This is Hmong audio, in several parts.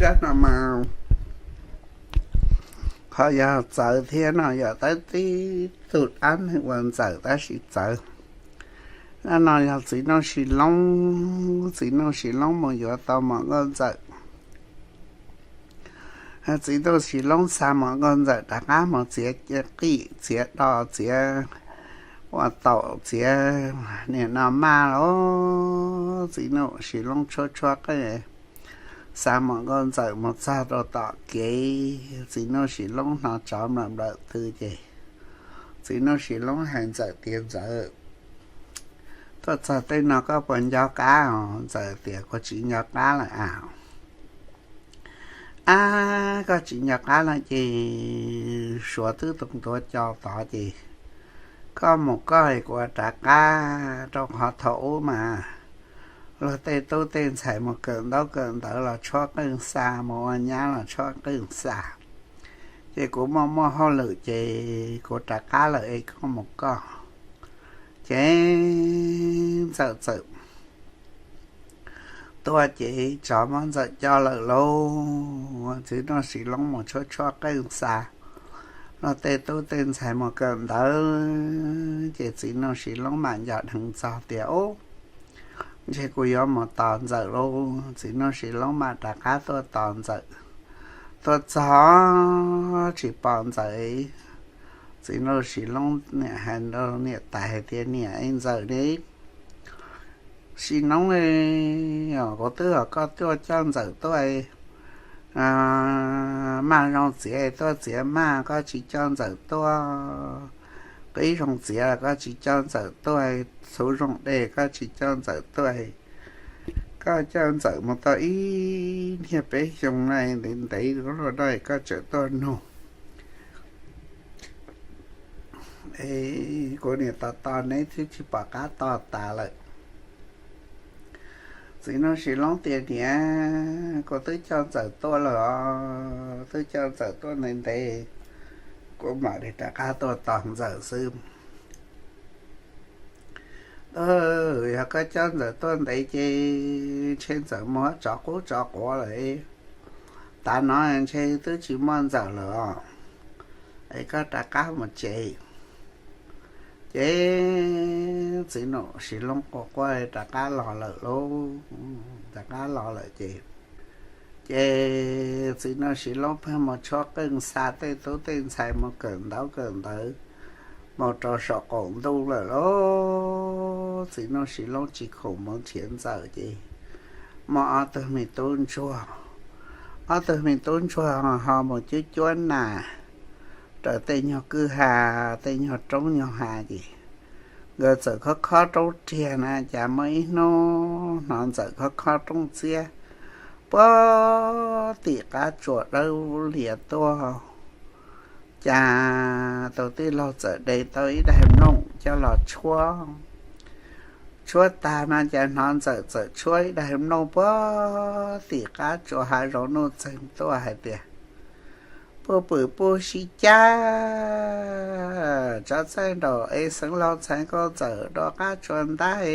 Zaj no mas ho yog txawv thiab no, yog tab tib tug dab neeg ua ntxawm tab sis txawv. Zaj no yog txiv Nuj Sis Loob, txiv Nuj Sis Loob mus yuav tau muam Nkauj Ntxawm. Txiv Nuj Sis Loob xa muam Nkauj Ntxawm rov qab mus txiav qij txiav do txiav ua taum txiav nim no maj los txiv Nuj Sis Loob tshuab tshuab qeej xa muam Nkauj Ntxawm mus txog rau tom kev, txiv Nuj Sis Loob hnov tsov nplawm nplawm twg ces txiv Nuj Sis Loob hais Ntxawm tias, Ntxawm, tuaj txog tej no koj puas nco qab os? Ntxawm tias, Kuv tsis nco qab lawm a. Ab, koj tsis nco qab lawm ces Suav twb tus ntuav co tod ces koj mus koj, kuv rov qab, rau qhov thaum ub mas luag tej tub tej ntxhais mus kawm ntaub kawm ntawv los tshuab qeej xa, mus ua nyab los tshuab qeej xa, ces kuv muaj muaj hauj lwm ces kuv rov qab lawm es koj mus koj. Ces Ntxawm txawm tuaj ces tsov muab Ntxawm coj lawm lauj. Txiv Nuj Sis Loob mus tshuab tshuab qeej xa, luag tej tub tej ntxhais mus kawm ntawv ces txiv Nuj Sis Loob mam nco dheev txog tias, Ub, ntshe kuv yuav mus tos Ntxawm lauj. Txiv Nuj Sis Loob mam rov qab tuaj tos Ntxawm. Tuaj txog tsis pom Ntxawm, txiv Nuj Sis Loob niam hais rau niam tais hais tias, Niam, Ntxawm ne? Sis Loob, kuv twb kom koj tuaj coj Ntxawm tuaj maj zoo txiav tuaj txiav maj, koj tsis coj Ntxawm tuaj. Qib zoo txiav los koj tsis coj Ntxawm tuaj, txhuv zoo dej koj tsis coj Ntxawm tuaj. Koj coj Ntxawm mus tau ib niag peb xyoo na, ntev ntev luaj no koj tseem tuaj nug. Kuv niam tos tos neb twb tsis pom qab tos tas lawm. Txiv Nuj Sis Loob tias, Niam, kuv twb coj Ntxawm tuaj lawm os, twb coj Ntxawm tuaj ntev ntev, kuv mam li rov qab tuaj tos Ntxawm xwb. Yog koj coj Ntxawm tuaj ntev ces ntshe Ntxawm mus tsov qub tsov quav lawm. Tav no ntshe twb tsis muaj Ntxawm lawm os, es koj rov qab mus tsev. Ces txiv Nuj Sis Loob quaj quaj rov qab los lawm lauj, rov qab los lawm ces, ces txiv Nuj Sis Loob pheej mus tshuab qeej xa, tej tub tej ntxhais mus kawm ntaub kawm ntawv mus rau saum qaum ntuj lawm lauj. Txiv Nuj Sis Loob tsis khoom mus nrhiav Ntxawm ces muaj ob tug me tub ntsuag, ob tug me tub ntsuag ho mus cuab cuab nas raws tej nyuag kwj ha, tej nyuag roob nyuag hav ces nkawd txawm khob khob roob riag na, cas muaj ib hnub hnov Ntxawm khob khob roob txiab puag tim qab tsuas dawb lias tuaj. Cas tus tij laug txawm de tau ib daig nplooj coj los tshuab. Tshuab tag mas cas hnov Ntxawm txawm tshuab ib daig nplooj puag tim qab tsuas hav zoov nuj txeeg tuaj hais tias, Puj pwm puj sib cab, tsov txaij nraum ev xeev laug ntxhais nkauj Ntxawm rov qab tsuas ntab.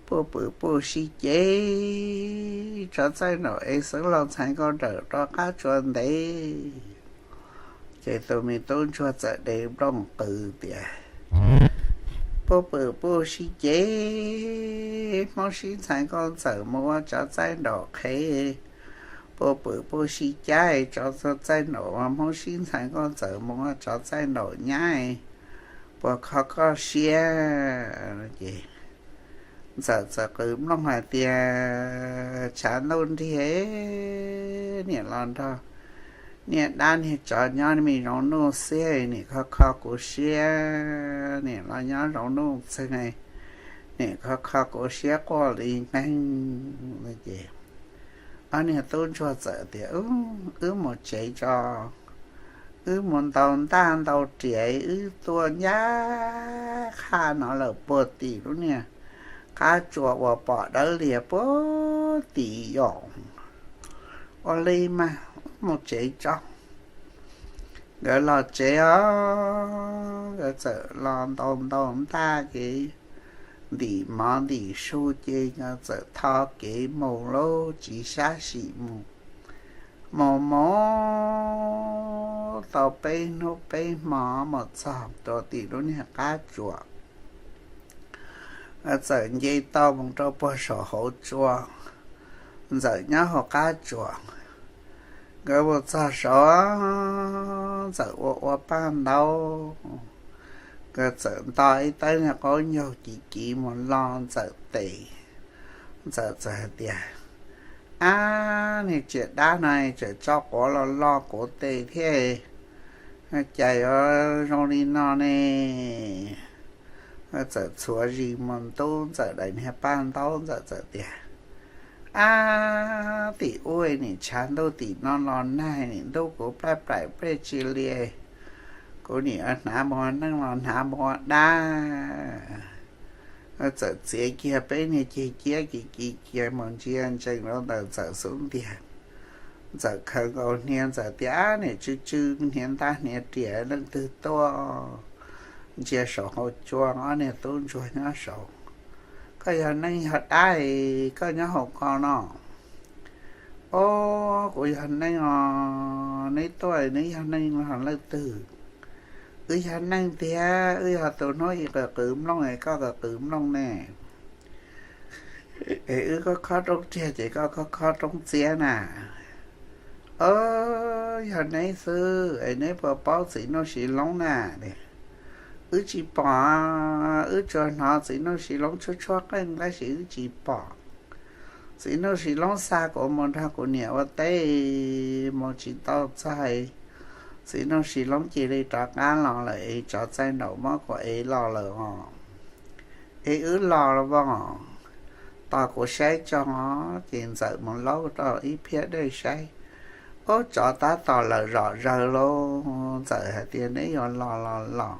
Puj pwm puj sib cev, tsov txaij nraum ev xeev laug ntxhais nkauj Ntxawm rov qab tsuas ntev. Ces tus me tub ntsuag txawm de nplooj qw tias, Puj pwm puj sib cev, Hmoob sib ntxhais nkauj Ntxawm mus ua tsov txaij nraum qhev. Puj pwm puj sib cab, tsov txaij nraum, Hmoob sib ntxhais nkauj Ntxawm mus ua tsov txaij nraum nyab, puas kho koj siab? Ces Ntxawm txawm qw nplooj hais tias, Tshav ntuj nrig, niam los nrog niag dab niag tsov nyob me zoov nuj xiab, niam kho kho kuv siab, niam los nyob zoov nuj txeeg, niam kho kho kuv siab quaj li neeg. Ces ob niag tub ntsuag txawm tias, Wb mus tsev tso, wb mus ntaus ntaj ntaus riam, wb tuaj ncaj qha no lawm puag tim lub niag qab tsuas uas pom dawb lias puag tim yom. Ua li mas mus tsev tso. Nkawd los tsev os, nkawd txawm los ntaus ntaus ntaj ces ntim mov ntim su ces nkawd txawm tho kev mus lauj, tsis sab sim mus. Mus mus tau peb hnub peb hmo mus txog rau tim lub niag qab tsuas, Txawm nce tau mus rau puag saum hauv tsua, Ntxawm nyob hauv qab tsuas. Nkawd mus txog saud, Ntxawm ua ua paj ntaub, nkawd txawm nto ib tawb niag qaub ncaug kiv kiv mus lo Ntxawm tes. Ntxawm txawm hais tias, Ab, niag tsias dab no tseem tso quav los lo kuv tes thiab, cas yuav zoo li no ne? Txawm txhuav zis mus ntub Ntxawm daim niag paj ntaub, Ntxawm txawm tias, Ab, tim ub nim tshav ntuj, tim no los nag, nim ntub kuv plaj plaim plej tsi li, kuv nim hnav mus ua neej los hnav mus ua dab. Txawm txiav kiag peb niag ceg ciab kiv kiv kiag mus ntsia ntsees rau ntawm Ntxawm xub ntiag. Ntxawm khaws nkaus hniav, Ntxawm tias, Ab, nim tsw tsw hniav ntaj hniav riam, leej twg tuaj? Ntsia saum hauv tsua, ob niag tub ntsuag nyob saud. Koj yog neeg yog dab es koj nyob hauv ko no? Ob, kuv yog neeg os. Neb tuaj, neb yog neeg los leej twg? Wb yog neeg tiag, wb yog tus hnub ib qw qw mloog es koj qw qw mloog ne, es wb khob khob roob riag ces koj khob khob roob txiab na. Ob, yog neb xwb es neb puas paub Txiv Nuj Sis Loob na? Wb tsis pom, wb tsuas hnov Txiv Nuj Sis Loob tshuab tshuab qeej tab sis wb tsis pom. Txiv Nuj Sis Loob xa kuv mus nrog kuv niam ua teb, mus tsis tau txog, Txiv Nuj Sis Loob cia li rov qab los lawm es tsov txaij nraum mob kuv ev los lawm os. Es wb los los os, tos kuv saib tso. Ces Ntxawm mus laub rau ib phiab dej saib. Ub, tsov tab tom lawm zom zaws lauj. Ntxawm hais tias, Neb yuav los los los.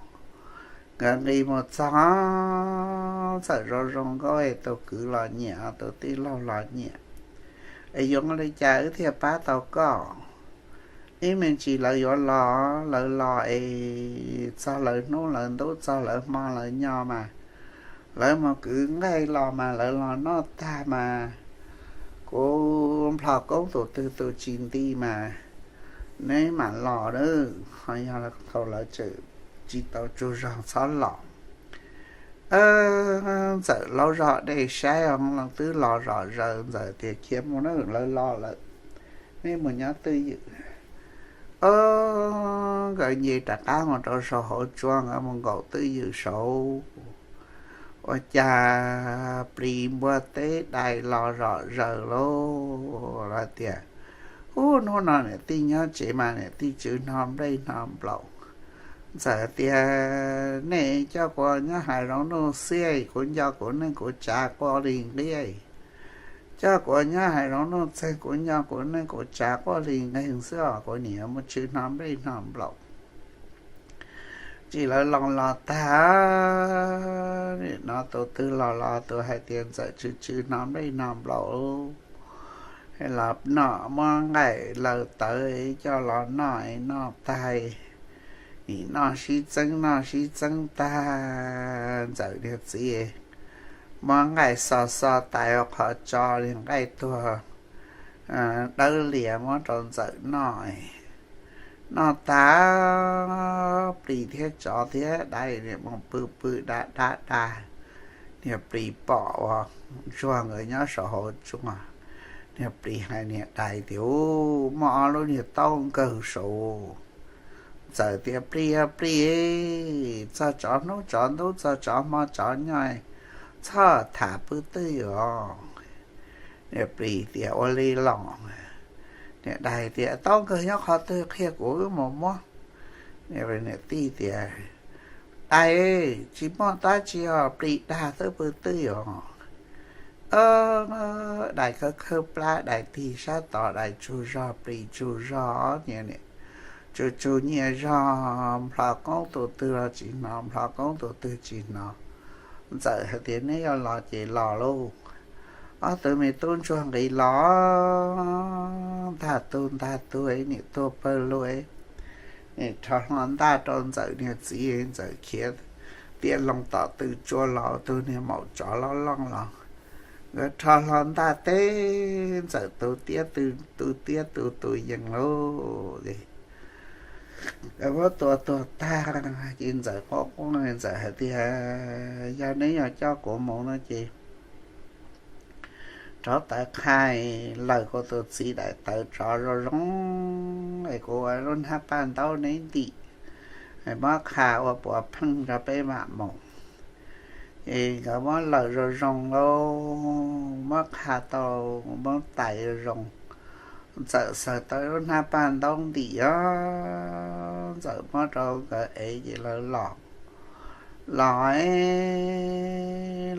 Nkawd nqis mus txog, Ntxawm zoo zoo nkauj es tus kwv los nyiam, tus tij laug los nyiam. Es yuav li cas wb thiaj pab tau koj? Ib me ntsis lawv yuav los, lawv los es txog lawv hnub lawv ntuj, txog lawv hmo lawv nyo mas, lawv mus kwv nqaij los mas lawv los noj tag mas, kuv nplho koob tus twg tus tsis nti mas neb mam los. Ho yog thaum lawv tseem tsis tau tsaug zog txhob los. Ntxawm laub zog dej saib, o, leej twb los zom zaws. Ntxawm tias, Khiav mus na, lawv los lawm, neb mus nyob twj ywm. Ob, nkawd nce rov qab mus rau saum hauv tsua, nkawd mus nkaum twj ywm saud, ua cas plis npua teb dais los zom zaws lauj. Lawv tias, Ub, hnub no niam tij nyob tsev mas niam tij tsw hno nplej hno nplaum. Ntxawm tias, Nej coj kuv nyob hav zoov nuj xiab, kuv nco kuv neej kuv tsav quaj li nqi. Coj kuv nyob hav zoov nuj txeeg, kuv nco kuv neej kuv tsav quaj li nqeeg xwb os, kuv niam mus tsw hno nplej hno nplaum. Tsis, lawv los los tag, nim no tus twg los los tus hais tias Ntxawm tsw tsw hno nplej hno nplaum, los noj muab nqaij laws tawv coj los noj, noj tag, nim noj sib txeeb noj sib txeeb tag, Ntxawm niag txiv muab nqaij xo xo tais ua qhov tso li nqaij tuag dawb lias muab rau Ntxawm noj. Noj tag, plis thiab tsov thiab dais nim mus pw pw da da da. Niag plis pom uas ntsuag nkawd nyob saum hauv tsua, niag plis hais niag dais tias, Ub, muaj ob lub niag taub nkawg saud. Ntxawm tias, Plis, plis, txog tsov hnub tsov ntuj, txog tsov hmo tsov nyo, txhob tham pw twj ywm os. Niag plis tias, Ua li los. Niag dais tias, Taub nkawg nyob qhov twg, qhia kuv wb mus muab. Niam tij tias, Dais, tsis muaj dab tsi os, plis dag xwb, pw twj ywm os. Dais khawb khawb plab, dais tig sab tod, dais tsaug zog, plis tsaug zog, niag tsaug tsaug nyiaj zog, nplho koob tus twg los tsis hnov, nplho koob tus twg tsis hnov. Ntxawm hais tias, Neb yuav los ces los lauj. Ob tug me tub ntsuag nqis los ntag, tug ntag tug, nim tuag pawg lug, nim rho hlo ntaj rau Ntxawm niag txiv, Ntxawm khiav tiaj loo tom tw tsua los, tug niag maum tsov loj loj los, Nkawd rho hlo ntaj teb, Ntxawm tu tiab tu, tu tiab tu, tu yees lauj. Nkawd muab tua tuag tag ces Ntxawm quaj quaj, Ntxawm hais tias, Yog neb yog coj kuv mus no ces rov tawv qhais lawm kuv tus txiv daim tawv tsov zoo zoo, es kuv ua lub hnab paj ntaub neb ntim, es muab qha ua puav pheej rau peb mam mus. Es nkawd muab lawm zoo zoo lauj, muab qha tau, muab tais zoo zoo, Ntxawm xaws tau lub hnab paj ntaub ntim os, Ntxawm muab rau nkawd ev ces lawv los, los,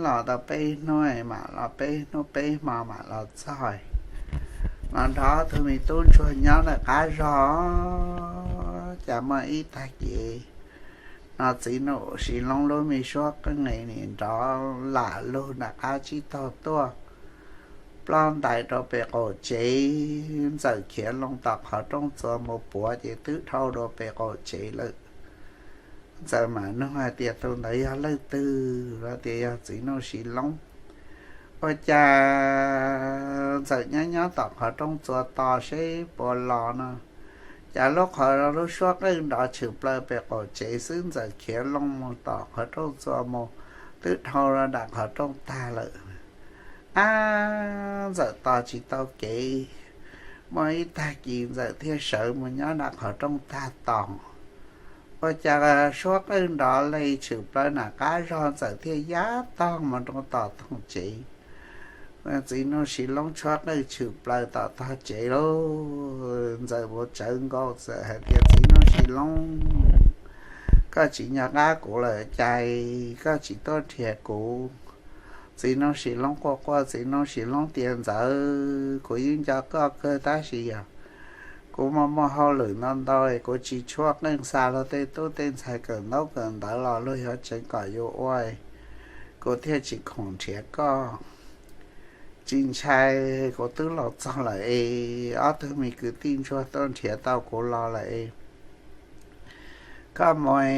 los tau peb hnub mam los, peb hnub peb hmo mam los txog. Los nrog ob tug me tub ntsuag nyob ntawm qab zog, cas muaj ib tag kis no Txiv Nraug Sis Loob lub me suab qeej nim nrov lam lug nram qab tsib taug tuaj, ploj ntais rau pem qaum tsev. Ntxawm khiav loo tom qhov rooj txuas mus puav ces twb dhau rau pem qaum tsev lawm. Ntxawm mam nug hais tias, Tus ntawd yog leej twg? Los tias, Yog Txiv Nraug Sis Loob. Ua cas Ntxawm nyob nyob tom qhov rooj txuas tos seb puas los no, cas lub qhov lub suab qeej nrov tshwm plaws pem qaum tsev xwb. Ntxawm khiav loo mus tom qhov rooj txuas mus, twb dhau rau nram qhov rooj tag lawm. Ab, Ntxawm tos tsis tau kev, muaj ib tag kis Ntxawm thiaj sawv mus nyob nram qhov rooj tag tos. Ua cas suab qeej nrov li tshwm plaws nram qab zog, Ntxawm thiaj yaj tog mus rau tom tog tsev. Txiv Nraug Sis Loob tshuab qeej tshwm plaws tom tog tsev lauj. Ntxawm mus tsawv nkaus, Ntxawm hais tias, Txiv Nraug Sis Loob, koj tsis nco qab kuv lawm cas koj tsis tuaj nrhiav kuv? Txiv Nraug Sis Loob quaj quaj, Txiv Nraug Sis Loob tias, Ntxawm, kuv yeej nco koj kawg tab sis yog kuv muaj muaj hauj lwm ntau ntau, kuv tsis tshuab qeej xa luag tej tub tej ntxhais kawm ntaub kawm ntawv los luag yuav tseev kom yus ua, kuv thiaj tsis khoom nrhiav koj. Tsis ntshai, kuv twb los txog lawm es ob tug me kwv tij ntsuag tuaj nrhiav tau kuv los lawm es koj mus,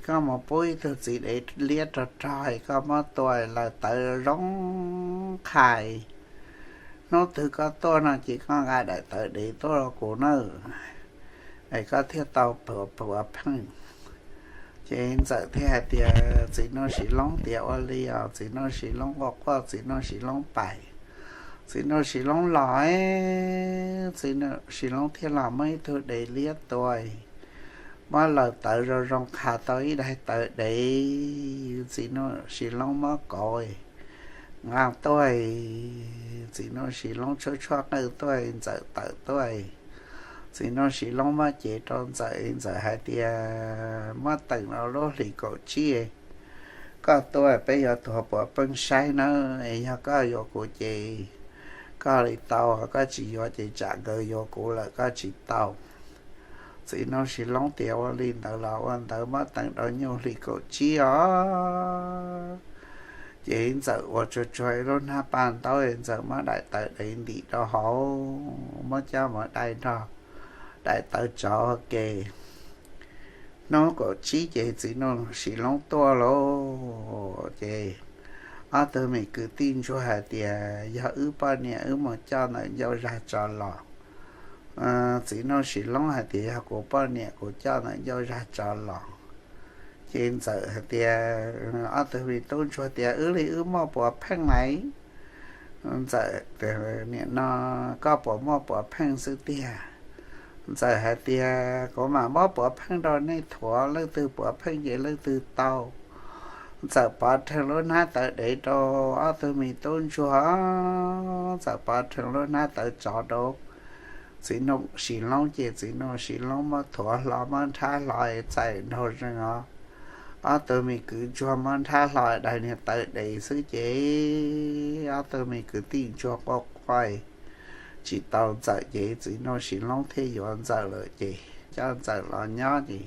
koj mus pub ib tug txiv dev liab rog rog es koj muab tua, lawv tawv zoo qhais. Hnub twg koj tuaj no ces koj nqa daim tawv dev tuaj rau kuv nawb, es koj thiaj tau puav pheej. Ces Ntxawm thiaj hais tias, Txiv Nraug Sis Loob tias ua li os. Txiv Nraug Sis Loob quaj quaj, Txiv Nraug Sis Loob pais. Txiv Nraug Sis Loob los, Txiv Nraug Sis Loob thiaj los muab ib tug dev liab tua, muab lawv tawv zoo zoo qhais tau ib daim tawv dev. Txiv Nraug Sis Loob muab kauv nqa tuaj, Txiv Nraug Sis Loob tshuab tshuab qeej tuaj, Ntxawm tawm tuaj. Txiv Nraug Sis Loob muab cev rau Ntxawm, Ntxawm hais tias, Muab teem rau lub hlis kaum tsib koj tuaj, peb yuav tuav puav pheej saib nawb. Es yog koj yuav kuv ces koj li tau, koj tsis yuav ces tsam nkawd yuav kuv lawm koj tsis tau. Txiv Nraug Sis Loob tias ua li ntawd los ua ntawd, muab teem rau nyuj hlis kaum tsib os. Ces Ntxawm ua tsuag tsuag ib lub hnab paj ntaub, Ntxawm muab daim tawv dev ntim rau hauv, muab coj mus dai nrog daim tawv tsov ua ke. Hnub kaum tsib ces Txiv Nraug Sis Loob tuaj lauj. Ces ob tug me kwv tij ntsuag hais tias, Yog wb poj niam wb mus coj ntawm ncauj zag tso los. Txiv Nraug Sis Loob hais tias, Yog kuv poj niam kuv coj ntawm ncauj zag tso los. Ces Ntxawm hais tias, ob tug me tub ntsuag tias, Wb li wb muaj puav pheej lais. Ntxawm tias, Nim no koj puas muaj puav pheej xwb tiag? Ntxawm hais tias, Kuv mam muab puav pheej rau nej thuav, leej twg puav pheej ces leej twg tau. Ntxawm pov rhees lub hnab tawv dev rau ob tug me tub ntsuag, Ntxawm pov rhees lub hnab tawv tsov rau Txiv Nraug Sis Loob, ces Txiv Nraug Sis Loob muab thuav hlo, muab nrhab hlo txais nraug zeeg os. Ob tug me kwv ntsuag muab nrhab hlo daig niag tawv dev xwb ces ob tug me kwv tij ntsuag quaj quaj tsis tau Ntxawm, ces Txiv Nraug Sis Loob thiaj yuav Ntxawm lawm, ces coj Ntxawm los nyob ces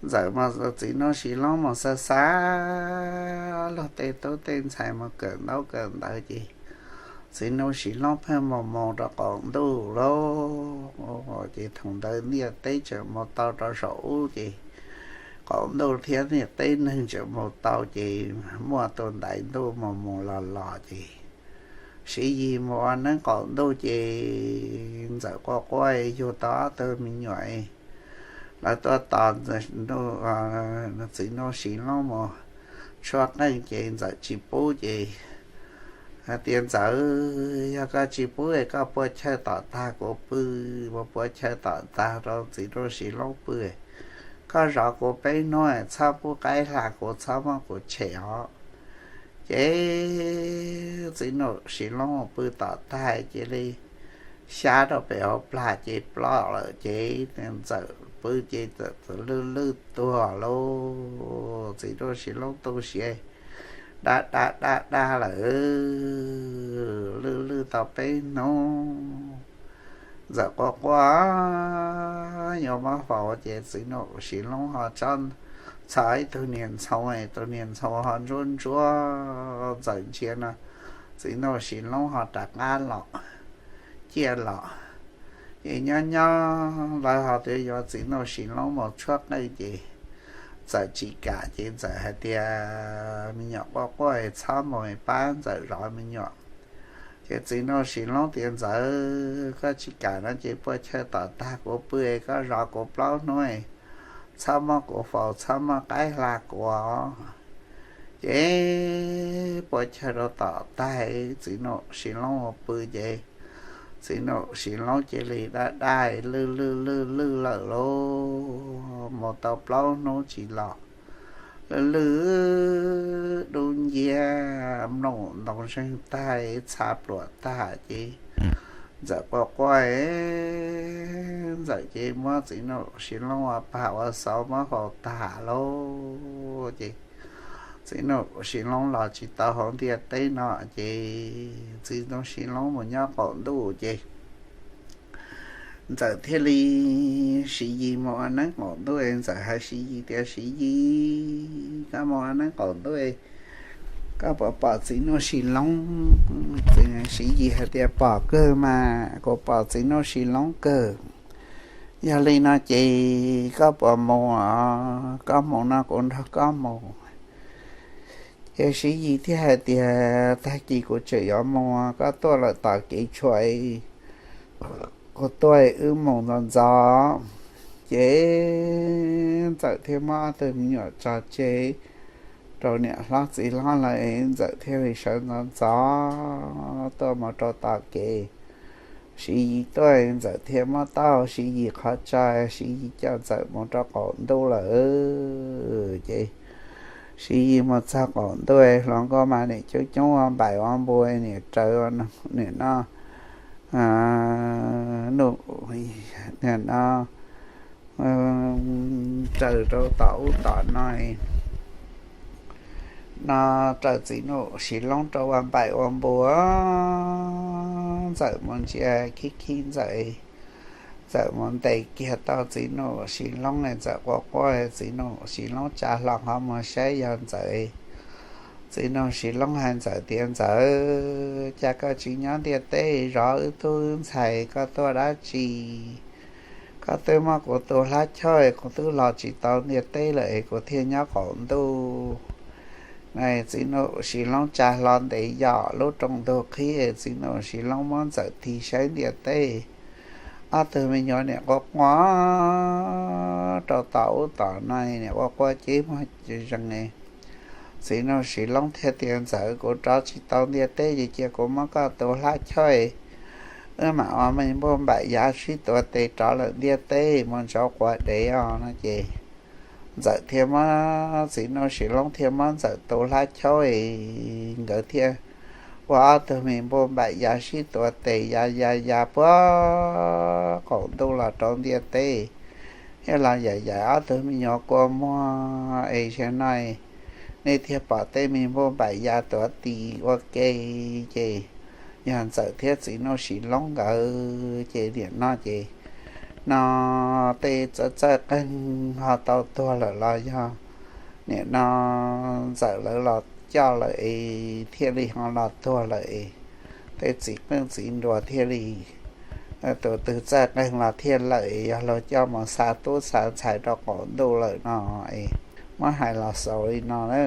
Ntxawm, Txiv Nraug Sis Loob mus xa xa luag tej tub tej ntxhais mus kawm ntaub kawm ntawv ces Txiv Nraug Sis Loob pheej mus mus rau qaum ntuj lauj. Ces thaum ntawd ntiaj teb tseem mus tau rau saum ub ces qaum ntuj thiab niam teb neeg tseem mus tau ces muaj tus ntaiv ntuj mus mus los los ces Siv Yis mus ua neeb qaum ntuj ces Ntxawm quaj quaj yug tau ob tug me nyuam, lawv tuaj tos Txiv Nuj Sis Loob mus tshuab qeej ces Ntxawm tsis pub ces hais tias, Ntxawm, yog koj tsis pub es koj pua chaw tom tag kuv pw, pua chaw tom tag rau Txiv Nuj Sis Loob pw, koj zov kuv peb hnub, txhob pub qaib hla kuv, txhob muab kuv tshem os. Ces Txiv Nuj Sis Loob pw tom tag cia li xyab rau pem hauv plag ces ploj lawm ces Ntxawm pw ces Ntxawm lwj lwj tuag lauj. Txiv Nuj Sis Loob tu siav da da da da lawm, lwj lwj tau peb hnub, Ntxawm quaj quaj yuav muab faus ces Txiv Nuj Sis Loob ho txhob txhos ib tug niag ntxhoo, tus niag ntxhoo ho ntsuab ntsuab Ntxawm ntsia no, Txiv Nuj Sis Loob ho rov qab los ciaj los. Ces nyob nyob lawv ho tias yuav Txiv Nuj Sis Loob mus tshuab qeej ces Ntxawm tsis kam ces Ntxawm hais tias, Me nyuam quaj quaj txhob mus, pab Ntxawm zov me nyuam. Ces Txiv Nuj Sis Loob tias, Ntxawm, koj tsis kam no ces pua chaw tom tag kuv pw, koj zov kuv plaub hnub, txhob muab kuv faus, txhob muab qaib hla kuv. Ces pua chaw rau tom tag, Txiv Nuj Sis Loob mus pw ces Txiv Nuj Sis Loob cia li daj daj lwj lwj lwj lwj lawm lauj, mus tau plaub hnub tsis los, lwj lwj dub nciab mloog ntoo zeeg tag, txha pluam tag ces Ntxawm quaj quaj, Ntxawm ces muab Txiv Nuj Sis Loob ua pag ua xauv muab faus tag lauj. Ces Txiv Nuj Sis Loob los tsis tau hauv ntiaj teb no ces Txiv Nuj Sis Loob mus nyob qaum ntuj ces Ntxawm thiaj li, Siv Yis mus ua neeb qaum ntuj, Ntxawm hais Siv Yis tias, Siv Yis, koj mus ua neeb qaum ntuj, koj puas pom Txiv Nuj Sis Loob? Siv Yis hais tias, Pom kawg mas, kuv pom Txiv Nuj Sis Loob kawg. Yog li no ces koj puas mus, koj mus no kuv nrog koj mus. Ces Siv Yis thiaj hais tias, Tag kis kuv tseem yuav mus, koj tuaj lawm tom kev tshuam, kuv tuaj wb mus ntxov ntxov. Ces Ntxawm thiaj muab ob tug me nyuam tso tseg rau niam hlob txiv hlob lawm, Ntxawm thiaj li sawv ntxov ntxov tuaj mus rau tom kev. Siv Yis tuaj, Ntxawm thiaj muab taub hau Siv Yis qhov tso, Siv Yis coj Ntxawm mus rau qaum ntuj lawm. Ces Siv Yis mus txog qaum ntuj, hluas nkauj mas nim coob coob ua npaim ua npua, nim raws, nim no, nim no raws rau tom ub tom no, no raws Txiv Nuj Sis Loob rau ua npaim ua npua. Ntxawm mus ntsia khib khib Ntxawm, Ntxawm mus ntes kiag tau Txiv Nuj Sis Loob, Ntxawm quaj quaj, Txiv Nuj Sis Loob tsa hlo qhov muag saib yog Ntxawm. Txiv Nuj Sis Loob hais Ntxawm tias, Ntxawm, cas koj tsis nyob ntiaj teb zov wb tub wb ntxhais, koj tuaj dab tsi? Koj twb muab kuv tu hlab choj, kuv twb los tsis tau ntiaj teb lawm es kuv thiaj nyob qaum ntuj. Txiv Nuj Sis Loob tsa hlo ntev yos lub rooj ntug qhib, Txiv Nuj Sis Loob muab Ntxawm tig saib ntiaj teb. Ob tug me nyuam nim quaj quaj rau tom ub tom no, nim quaj quaj ceb muag zees. Txiv Nuj Sis Loob thiaj tias, Ntxawm, kuv rov tsis tau ntiaj teb ces cia kuv muab koj tu hlab choj, wb mam ua me npauj npaim yav sib tuav tes rov lawm ntiaj teb mus ntsauv quav dev os no ces Ntxawm thiaj muab, Txiv Nuj Sis Loob thiaj muab Ntxawm tu hlab choj, nkawd thiaj ua ob tug me npauj npaim yav sib tuav tes ya ya ya puag qaum ntuj los rau ntiaj teb. Thiaj los yaim yaim ob tug me nyuam kua muag es zaum no nej thiaj pom tej me npauj npaim ya tuav tis ua ke ces yog Ntxawm thiab Txiv Nuj Sis Loob nkawd ces nim no ces no tej txawj txawj qeeg ho tau tuag lawm los yog nim no Ntxawm lawv los coj lawm es thiaj li ho los tuag lawm es tej txiv qeej txiv nruas thiaj li Tus twg txawj qeeg los thiaj lawm, yog luag coj mus xa tub xa ntxhais rau qaum ntuj lawm no es muab hais los xaus li no na.